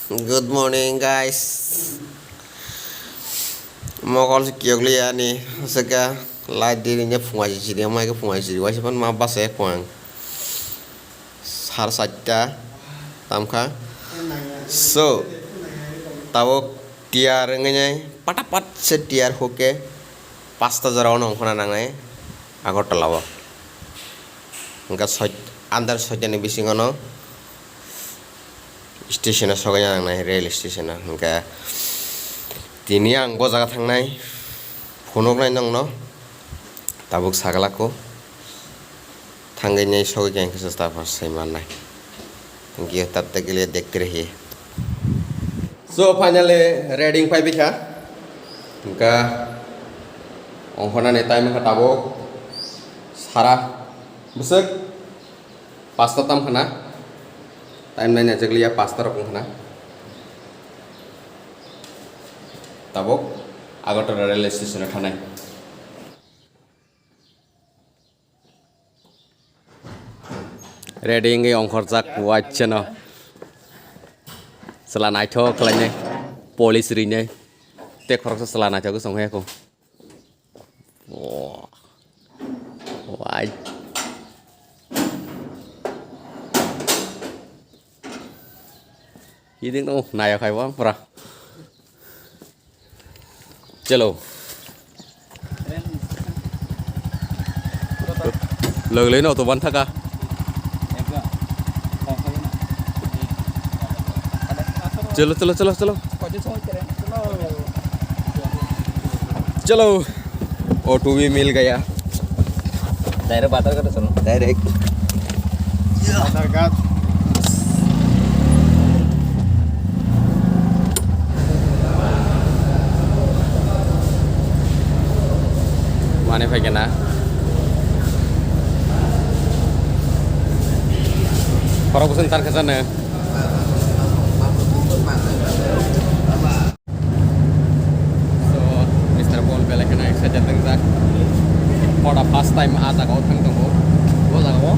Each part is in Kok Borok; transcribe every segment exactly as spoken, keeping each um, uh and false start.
Good morning, guys. Mokol se kiyok liya ni, seka light di rinye phungai siri, amai ke phungai siri, waisa pan ma basa ek phung. Sar satta tamkha. So, tabuk tiyar wngwi nai, patapat se tiyar hoke, pasta jora ono ongkhorna nangnai Agartala o. Hwnkha soi-, under soitani bisingo no. Station o sogwi nangnai, rail station o. Hwnkhe tini ang bo jaga thangnai, phunuknai nongno, tabuk sagalago thangwi nai sogwi khe ang khe chwsta phar sai mannai. Thank you, tab tak ke liye dekhte rahiye. So, finally, ready phai bikha. Hwnkha ongkhornani time wngkha tabuk sara bwswk. Pasta tam khna. Time nai nai jagli ya pasta rok khna. Tabuk Agartala railway station o thanai. Ready wngwi ongkhorjak waisa no. Chwla naithok khlainai. Police rinai. Tei khoroksa chwla naithok wng song ya kho. Oh. Wai. Ini no naya khai bang pura. Chalo. Log le no to ban thaka. Chalo, chalo, chalo, chalo. Chalo. Auto bhi mil gaya. Direct Badharghat chalo. Direct. Badharghat. Mane phai kena. Khorok bwswng tar khe jani. So, Mister Paul belai kheno excited wngjak. For the first time a jagao thang tongo. O jagao.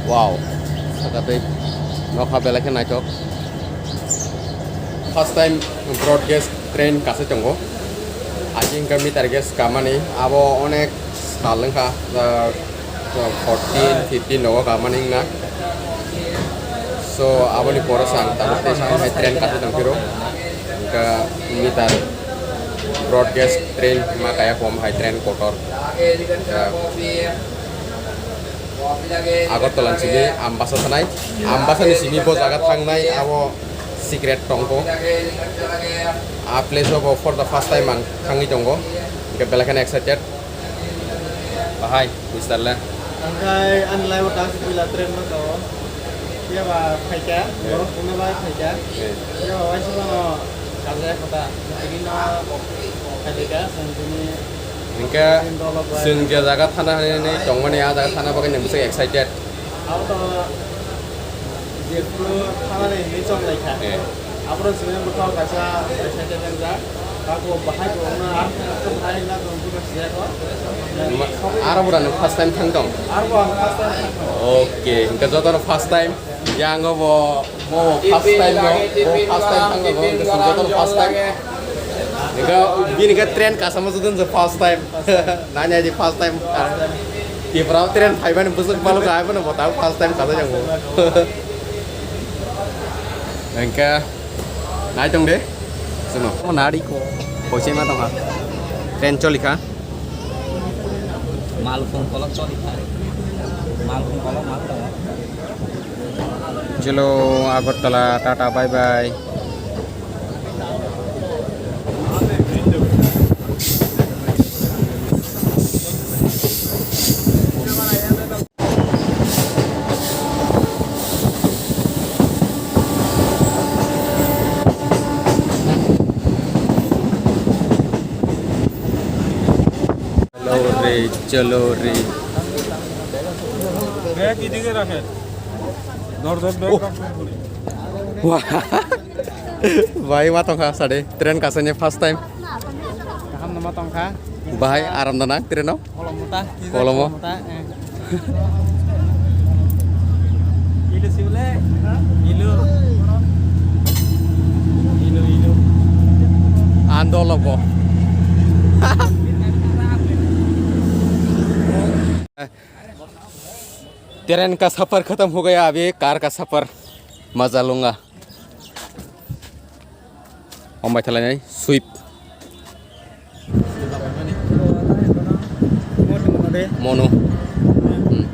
Wow. Sakatwi nokha belai khe naithok. First time broad gauge train kasai tongo. Agi hwnkha meter gauge kamani. Abo onek sal wngkha. Fourteen, fifteen nogo kamani wngna. So, aboni pore se ang tabuk teisa hai train kasai tongphiro. Hwnkha meter broad gauge train ma kaya kom hai train kotor. Hwnkha Agartala ni simi Ambasa thanai. Ambasa ni simi bo jaga thangnai abo secret tongkho. A place o bo for the first time ang thangwi tongo. Hwnkha belai kheno excited. Bahai, mister le. Angkai ani lai wata si pila train no to. Iya ba phaika, borok tungna bai phaika. Iya ba waisa no kajaya kota. Ini no phaika, sangkini. Hingke sing je jaga thana hani tongmani a jaga thana bagwi nang bisi excited. Abo to je thana ni chong lai kha. Abro sini bwkhao kaisa excited wngjak. Abo bahai bo wngna, ang khe bahai wngna tong khe siya ko. Aro bwrano first time thang tong? Aro bo ang first time thang tong. Okay, hingke jotono first time. Yang bo, bo first time no, bo first time thang tong, hingke jotono first time. Hingke bini khe train kasama jodon je first time. Nanya di first time. Tipra train phaibani bwswk balu kha, haibano bo ta first time kasa jang bo. Hingke Nai tong de. Suno. O nari ko. Koise ma tong ha. Train choli kha. Malkhung kolok choli kha. Malkhung kolok mal tong. Chalo Agartala, tata, bye bye. Chalo re, chalo re. Bag idige rakhe. Dor dor bag rakhe. Wah. Bai, ma tongkha sade. Train kasane first time. Kaham no ma tongkha. Bahai aram da nang train no? Kolom mota, kisa Kolomo? Kolom mota, eh. Ilu sibule, ilu. Dolo bo. Train का सफर खत्म हो गया, अभी कार का सफर मजा लूंगा। Hambai thalainai sweep. Mono. Hmm.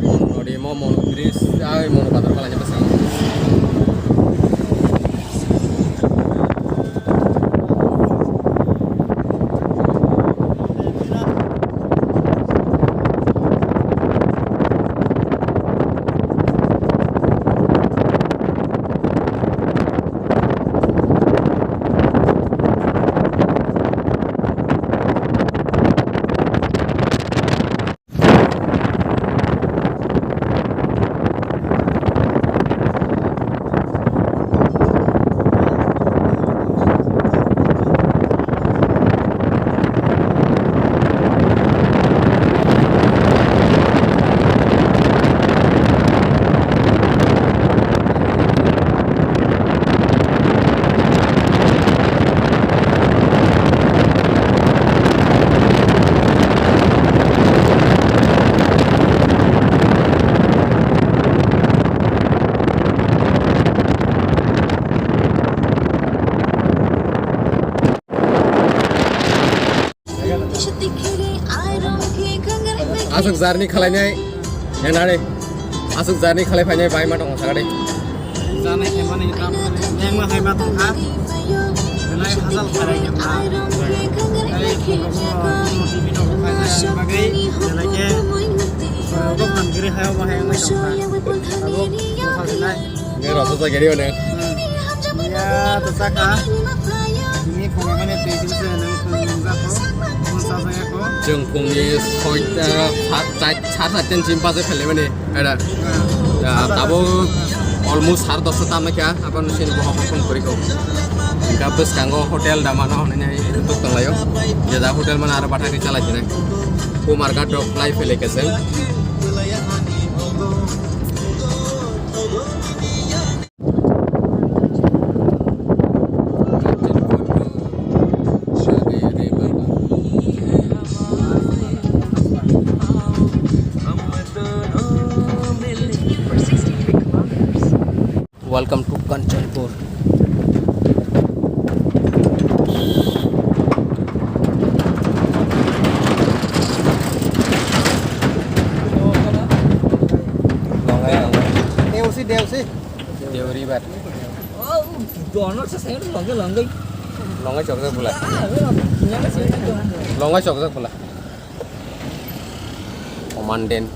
Mono di mo, Mono bridge, ai Mono bator kalainai bwskango. Aswk journey khwlainai, enare. Aswk journey khwlai phainai bai ma tongo sakade. Janai khaimani tam, nengma khaima tongkha. Belai hajal kharai khaima. Ai, kono, kono T V no khaina bagwi, belai khe, borok phan giri hayo bahai wngwi tongkha. Abo, bwkha sinai. Nge rasa sa gari one. Ya, to saka. Ini kau mana tuh itu sih, nang kau nang sako, kau sasa ya kau. Chwng phungni soita, sat, sat, sat, sat, ten chim paje phele mani, ada. Ya, tabo almost har dosta tam kya, apa nusin boha phone kori kau. Engka bwskango hotel da mana hwnwi tuk tonglaio. Jeda hotel mana aro bathai chalai jinai. Kumar Ghat rok lai phele keseng. Welcome to Kanchanpur. Deusi, Deusi. Deuri bar. Oh, dono sa saya longge longge. Longge chokjak bula. Longge chokjak bula. Commandant.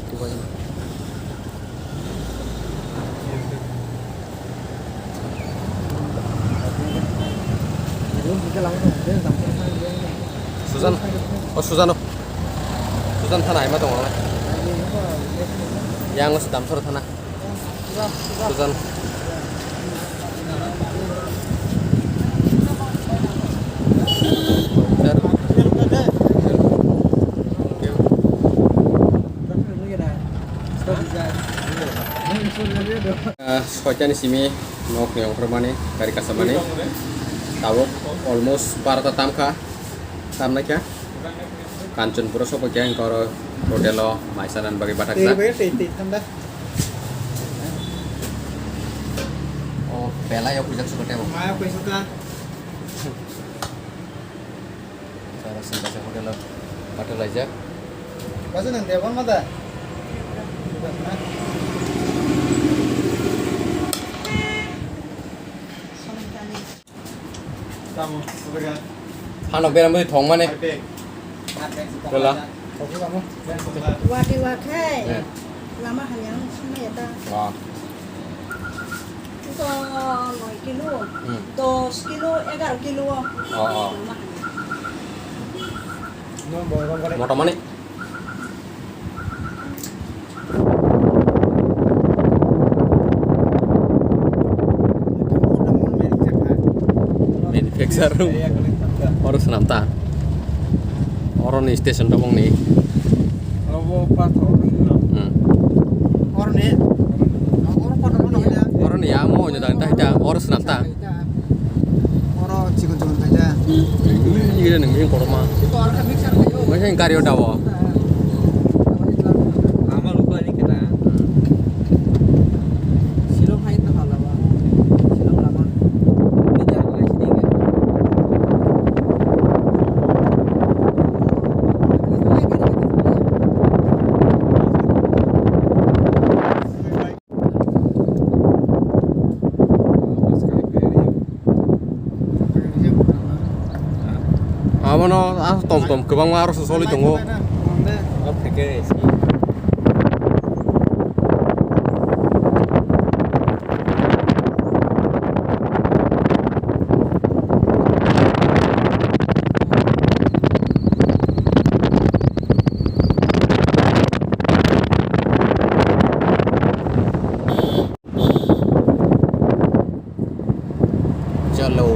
Susan, oh Susan, oh. Susan thana hai ma tongo. Yang Damsor thana. Susan. Ah, soitani simi nok ni ongkhormani, gari kasamani. Tabuk almost barota tamkha, tamnaikha. Kanchanpuro sokphaikha, engkhe oro hotel o mai chanani bagwi bathakjak. Tei bai, tei, tei, thanda. O belai o puijak suko tebo. Maya puisa ta. Oro sini kaisa hotel o bathalaijak. Basa nang tebo ma da? Hano beram bai thong mane. Kela. Wati wa khai. Eh. Lama hanyang sumai ya ta. Wah. Ito noi kilo. Hmm. Dos kilo, egar kilo. Oh, oh. Lama hanyang. Moto mane. Manufacture oro swnam ta. Oro ni station tabok ni. Hmm. Oro ni. Oro ni ya mo nyo dang ta ta oro swnam ta. Oro Chikon chikon khaida. Ini nang ini korma. Masih gari udah wo. Ama lupa ini kita. Silong hai ta hala ba. Silong lama. Ini jalan lagi sini. Abono ah, tom tom kwbangma aro soli tongo. Chalo.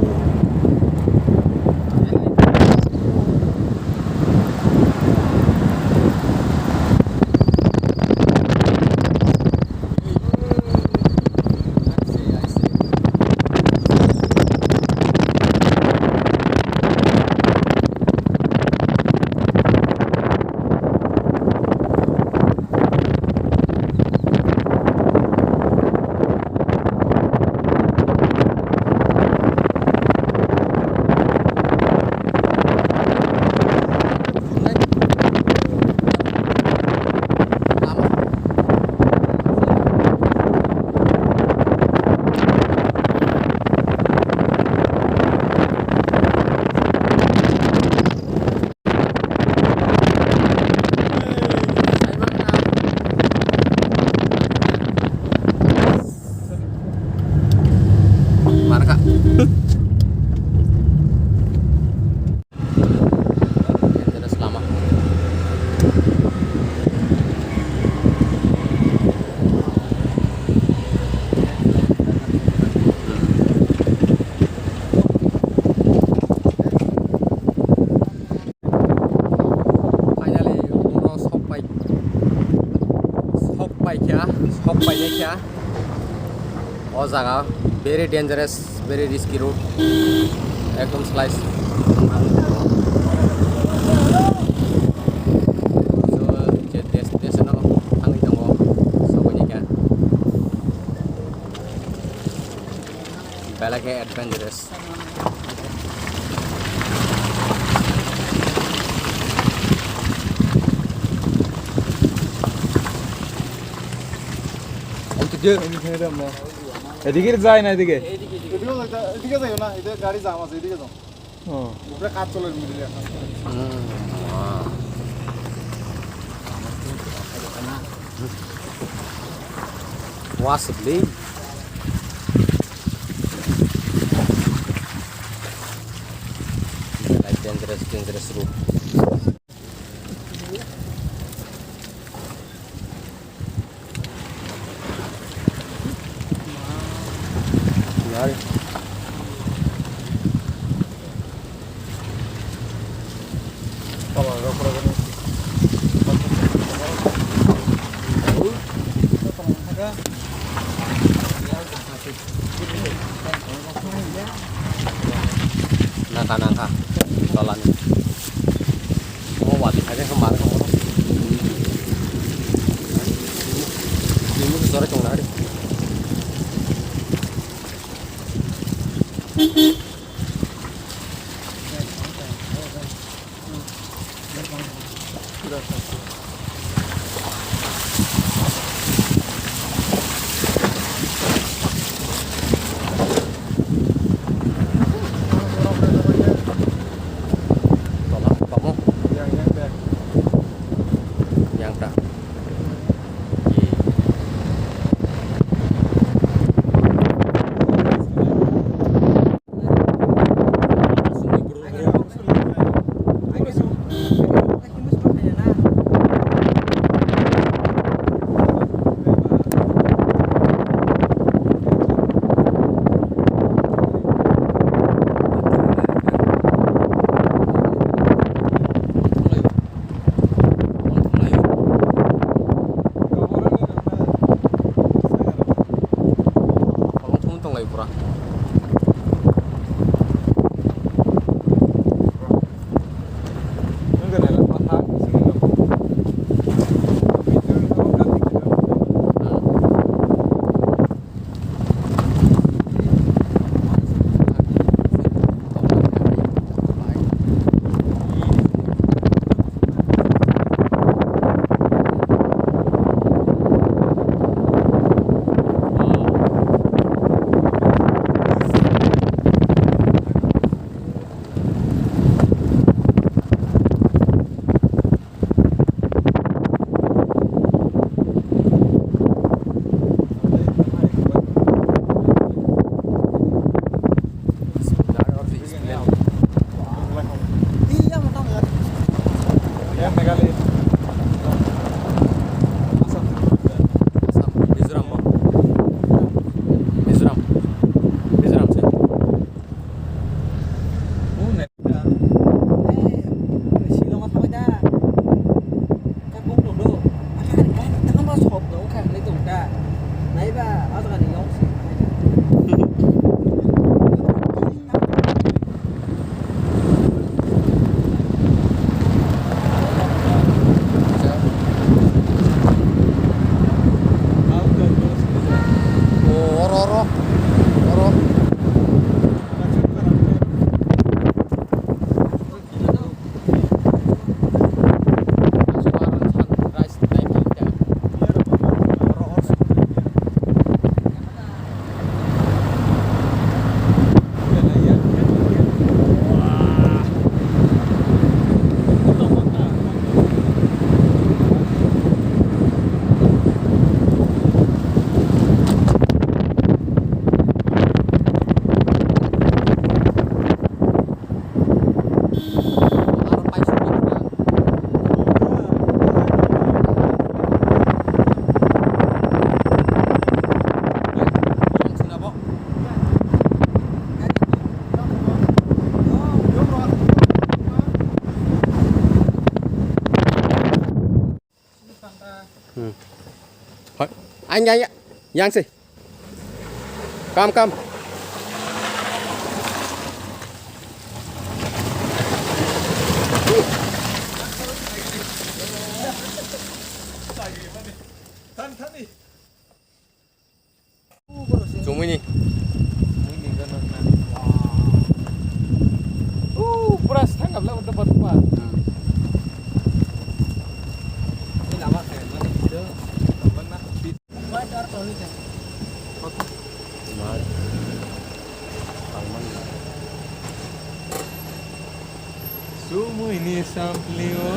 Mana kak? Yang jelas lama. Finally, oro sok pai, sok pai kha, sok pai kha. O jaga very dangerous, very risky road. Ekdom slice. So, je des-, destination o thangwi tongo, sokoi kha. Belai khe adventurous. এদিকে যায় না, এদিকে। এদিকে যাই না, এদিকে গাড়ি জাম আছে, এদিকে যাও। ও। উপরে কাজ চলে, মিডিলে এখন। Wasibli. Belai dangerous, dangerous road. Nangkha, nangkha. Tolani. O wati khaide khe mar khe mono. Twi muk sore tong nari. Tola, kamu? Yang, yang, deh. Yang tak. Kolong thum tonglai pura. Yang, yang, yang. Yang sih. Kam, kam. Chumui ni. Pura sthang gabla udah batu pa. Sumui ni samplio.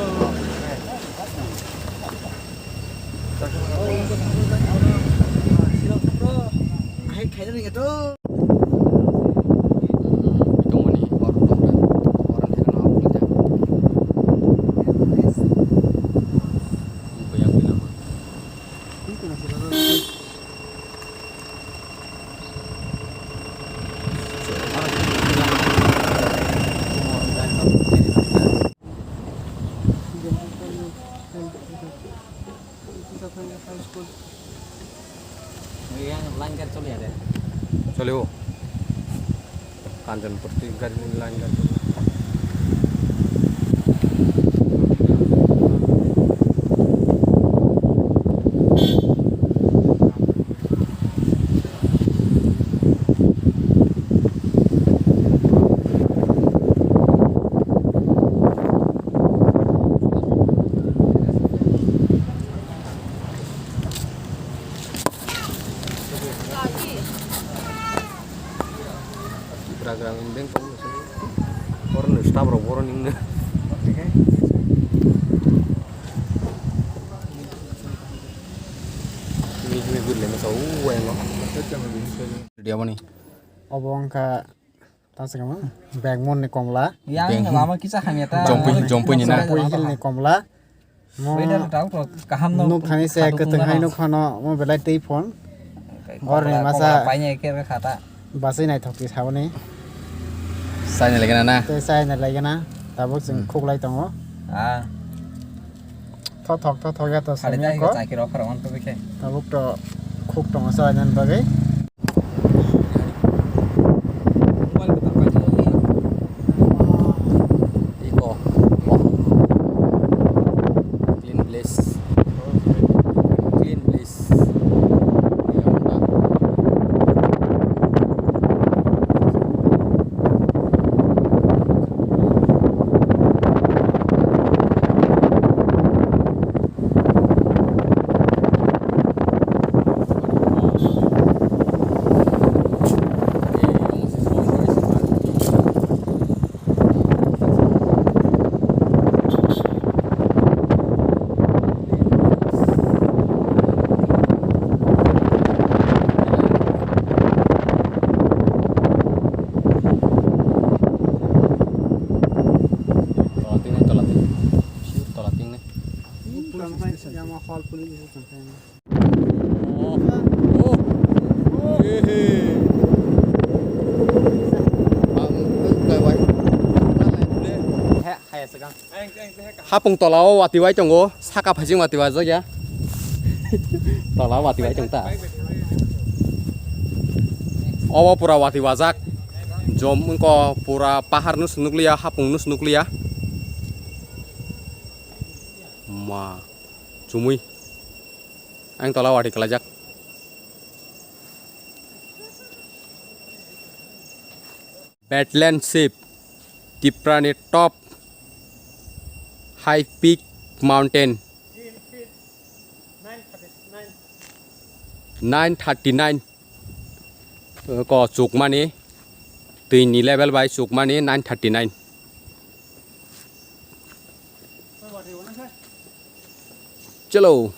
Yang line gari chole ya de? Chole o. Kanchanpur tu gari line gari. Bwrang bwrang beng tongo. Borokni staff rok borokni wngna. Hini hini guri le masa o wayango. Ready aboni. Obo wngkha. Tamo se kamo? Bengmon ni komla. Yang Beng- lama kisa hamya ta. Jompui, jompui ni na. Jompui hill ni komla. Mo Weather tau to kaham no. Nuk thani se khaduk kwtwng hai nungna nuk phano mo belai twi phon. Orni masa paine ke be khata. Basai naithok twi saboni. Sai na legena na. Tei sai na legena. Tabuk chwng Hmm. khuklai tongo. Ah. Thothok thothok ya to Khali samya dai ko. Chakiro khara on to bikhe. Tabuk to khuk tongo sa nang bagwi. Iko. Clean place. Clean place. Tola tingnai, tola tingnai. Sure, tola tingnai. Yang hall police station. Hapung tola o watwi wai tongo, saka phaising watwi wajak ya. Tola o watwi wai tong ta. Obo pura watwi wajak. Jom wngkha pura pahar no se nukliya, hapung no se nukliya. Ma, chumui. Ang tola watwi kwlaijak. Bedland Sheep, Tipra ni top high peak mountain. Nine thirty nine. Ko chukmani, twi ni level bai chukmani nine thirty nine. Chalo.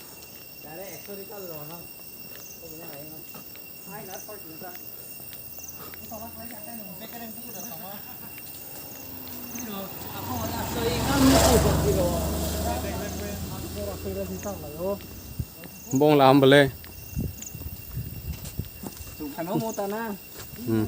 Bongla ambele. Hmm.